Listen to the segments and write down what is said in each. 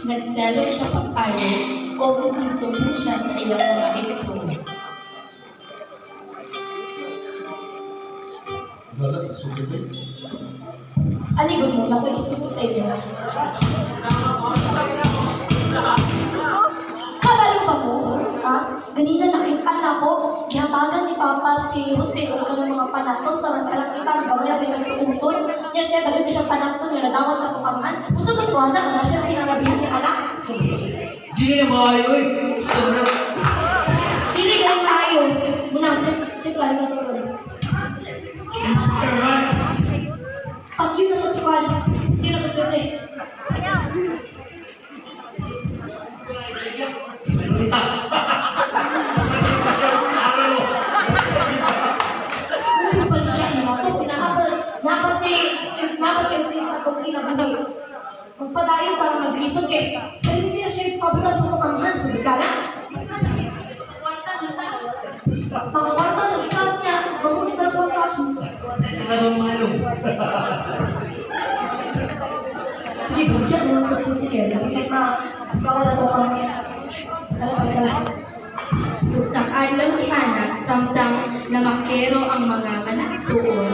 Nagselos siya pag-ayo o nagsumbong siya sa iyang mga igsoon. Wala, suki ba? Aligod mo, ako isuko sa inyo. Kabalo ba mo? Ha? Ganina nakita na ako, gihatagan ni Papa si Jose og kanang mga panakton, samantalang kita ang gamay ra kitang suoton. Nya siya daghan siya panakton nga nadawat sa atong amahan. Musugot ko ana nga siya pinangabihan ni anak. Dili na maayo eh. Sobrang Dili galing maayo. Muna si si Juan na to ron. man. Pag yun na to si Juan, yun na to si Jose. Ano yung paligyan na to? Pinahapal, napasi si sa atong kinabuhi. Magpadayon para maglisod kay, pero hindi na siya paboran sa atong amahan. Sugod ka na. Makakwarta na ikaw niya. Mahulit na kwarta. Ano malo? Sige, bugyan mo lang to si Ken. Dapat ma, gawa na to kami. Tala, tala, tala. Usa ka adlaw ni anak samtang namakero ang mga managsuon,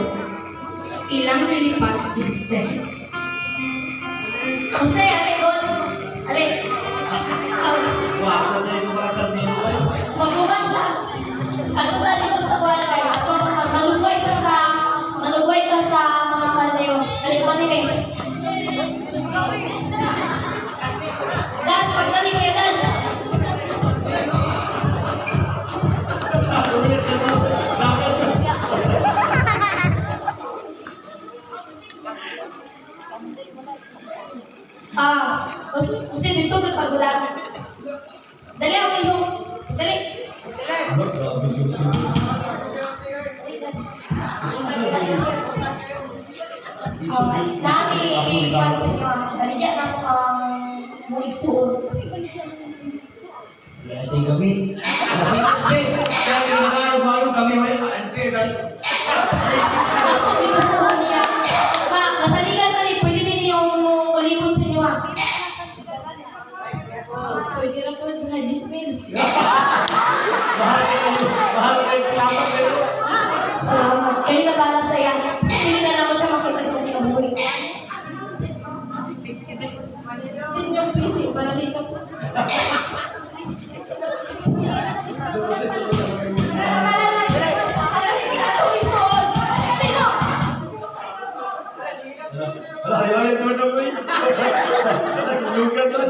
ilang gilipat si Jose. Jose, ali, gon. Ali. Ah, Wako sa inyo mga karnino ba? Maguman siya. Ano ta dito sa kuwan kay ato malugway ta sa mga karnero. Dali pa ni eh. Dan, pagdali kuya Dan. Tumilis ka na. Dapat ka. Ah, kasi dito kay pagulat. Dali ang ilong. Dali. Ano, grabe si Jose. Dali, Dan. Isugod. Ah, nami ipan sa inyo. Ah. Baligya na ko ang muigsuon. Wala na siyang gamit. Kasi, eh, kaya pinagano malo kami, wala unfair right? Ako, mikusuhan niya. Ma, masaligan na rin. Pwede ninyo ulipon sa inyo, ha? Pwede na po mga 10,000. Mahal kayo. Mahal kayo. Klama kayo. Salamat. Kayo na para sa iya. Basta dili na naman siya makita sa kinabuhi. Din yung PC, para di ka po. Ano, Jose, sunod na kayo. Ala, ayaw, ayaw, doon ako eh. Ala, ginugan man.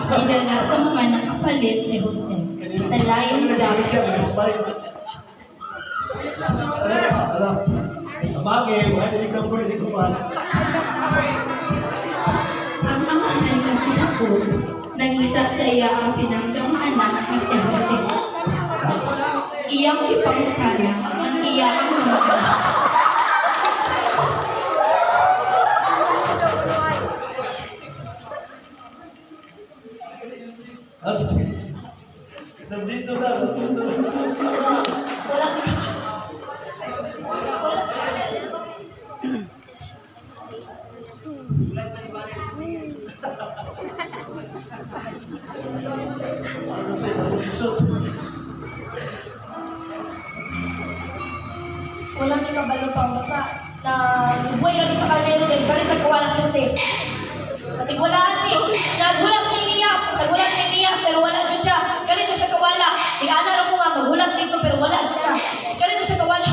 Gidala sa mga nakapalit si Jose sa layong dagat. Nag-smile. Ala, amangin, mga dinig number, hindi ko man. Ang amahan nga si Jacob, nangita sa iya ang pinanggang anak nga si Jose. Iyang gipangutana ang iya ang mga anak. Ah, sige. Nandito na, nandito na. Wala ko. Ano siya, isot. Wala mi kabalo pa. Basta na lubuay lang sa karnero kay galit nagkawala sa Jose. Natigwalaan ni. Nagulat mi niya. Nagulat mi niya pero wala jud siya. Galit na siya kawala. Di ana ra ko nga magulat dito pero wala jud siya. Galit na siya kawala.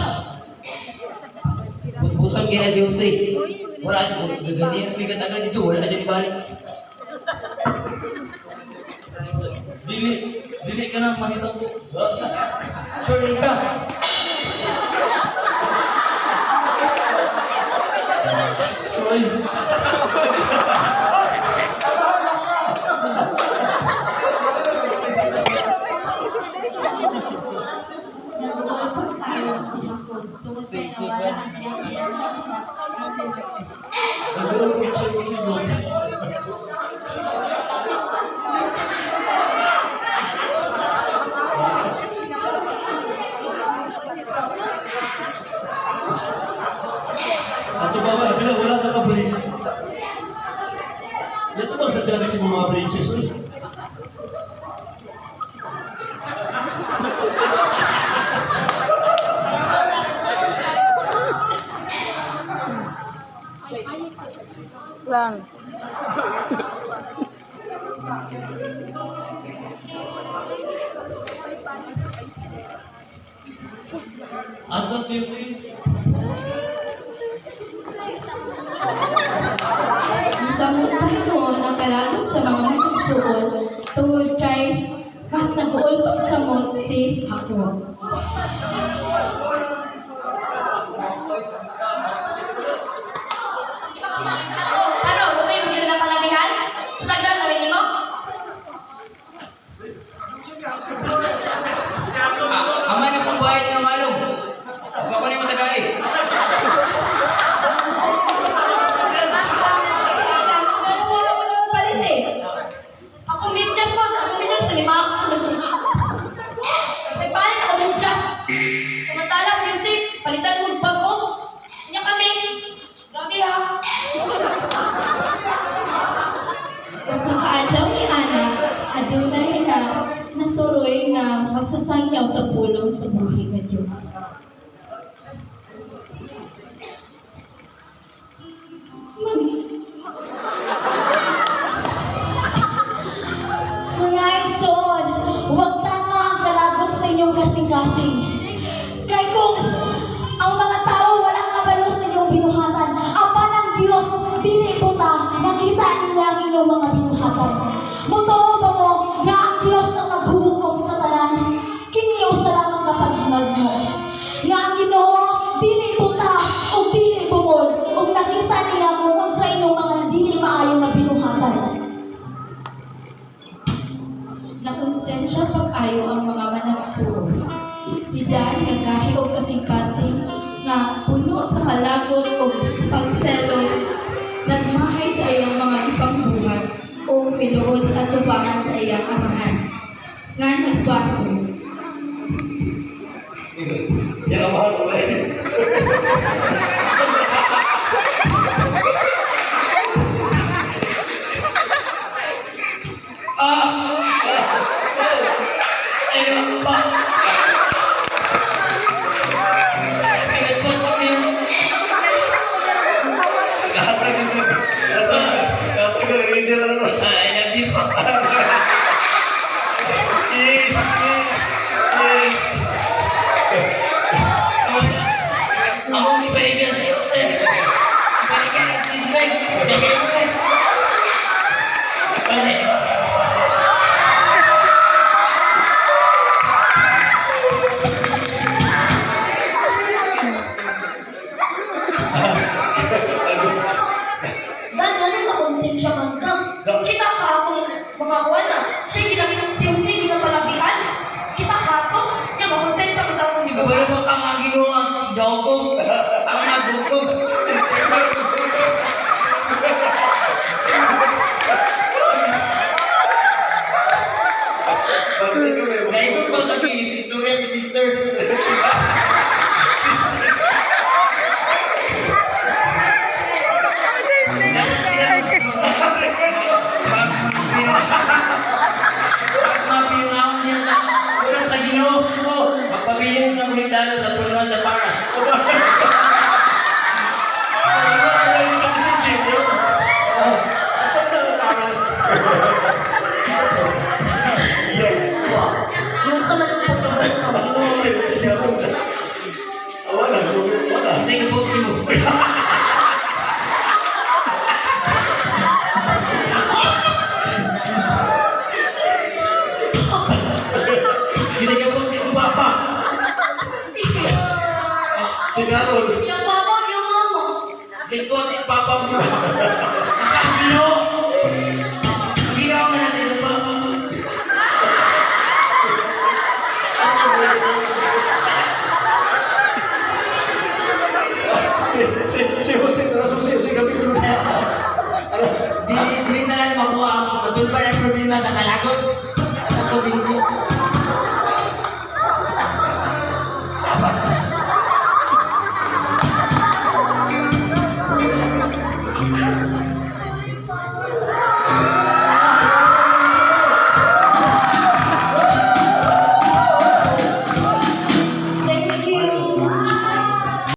Putputan kaya si Jose. Wala siya, gaganihan, may katagal dito, wala siya balik. Dili, dili ka na mahitabo. Sure ka. Uy. Nagpapon tayo si Jacob tungod kay nawala ang iyang pinanggang anak nga si Jose. Nagkaroon po siya yung tingog. Ato ba ba? Wala ka kapulis. yung mga princess, uy. Lang. Asa si Jose? Samot pa hinuon ang kalagot sa mga managsuon tungod kay mas nag-uol pagsamot si Jacob. Ato, ano, butoy mo yun na panabihan? Sagdan, narinig mo? Ama na kong bayad ng malong. Huwag ko na yung matagay. Chinelas, ganun wala mo naman palit eh. Ako medyas po, ako medyas, lima ako. May palit ako medyas. Samantala, si Jose, palitan mo bago. Niya kami. Grabe ha. Usa ka adlaw ni Ana, adunay na nasuroy nga magsasangyaw sa pulong sa buhi nga Dios. Mag Mga igsoon, huwag tama ang kalagot sa inyong kasing-kasing. Kay kung ang mga tao walang kabalo sa inyong binuhatan, apan ang Diyos, dili po ta, makita niya ang inyong mga binuhatan. Motoo ba mo nga ang Diyos ang maghuhukom sa tanan? Kini usa lamang kapag himag mo. Nga ang Ginoo, dili po ta, o dili bungol, ug nakita niya kung unsa inyong mga dili maayo nga binuhatan. Nakonsensya pag-ayo ang mga managsuroy. Si Dan nagkahi og kasing-kasing nga puno sa kalagot og pagselos, nagmahay sa iyang mga gipangbuhat o miluod sa atubangan sa iyang amahan. Nga nagbaso. Yan ang mahal ko eh. Ah! Sa'yo pa. Pinagpot kami. Kahatag yung kahatag yung ranger na nun. I love you. Kiss, kiss, kiss. Ako ang ipaligyan sa iyo, sir. Ipaligyan ang cheese bag. Sige, eh. Balik. Dan, ganun makonsensya man ka. Kita ka akong mga kuwan na. Siya ginakita si Jose ginapalabian. Kita ka ako. Niya makonsensya ka sa akong gibuhat. Wala ba ka mga ginoo ang daw ko? Ang nagugog. Bakit ikaw eh? Naikot ko sa istorya ni sister. Pag mapinangahon niya sa walang sa Ginoo, magpabilin ng ulitalo sa punuan sa paras. Asan na ang taras? Yung sa man ang pagkabayo ng Ginoo. Serious niya ako. Wala, wala. Kasi kabuti mo. Kasi kabuti mo, papa. Si Carol. Yung papa, yung mama. Kasi po si papa mo. Ang Ginoo. Ang Ginoo nga nasa iyo, papa mo. Si Jose, tara Jose, Jose, kapitulo. Dili, dili na lang makuha ang masulpa ng problema sa kalagot.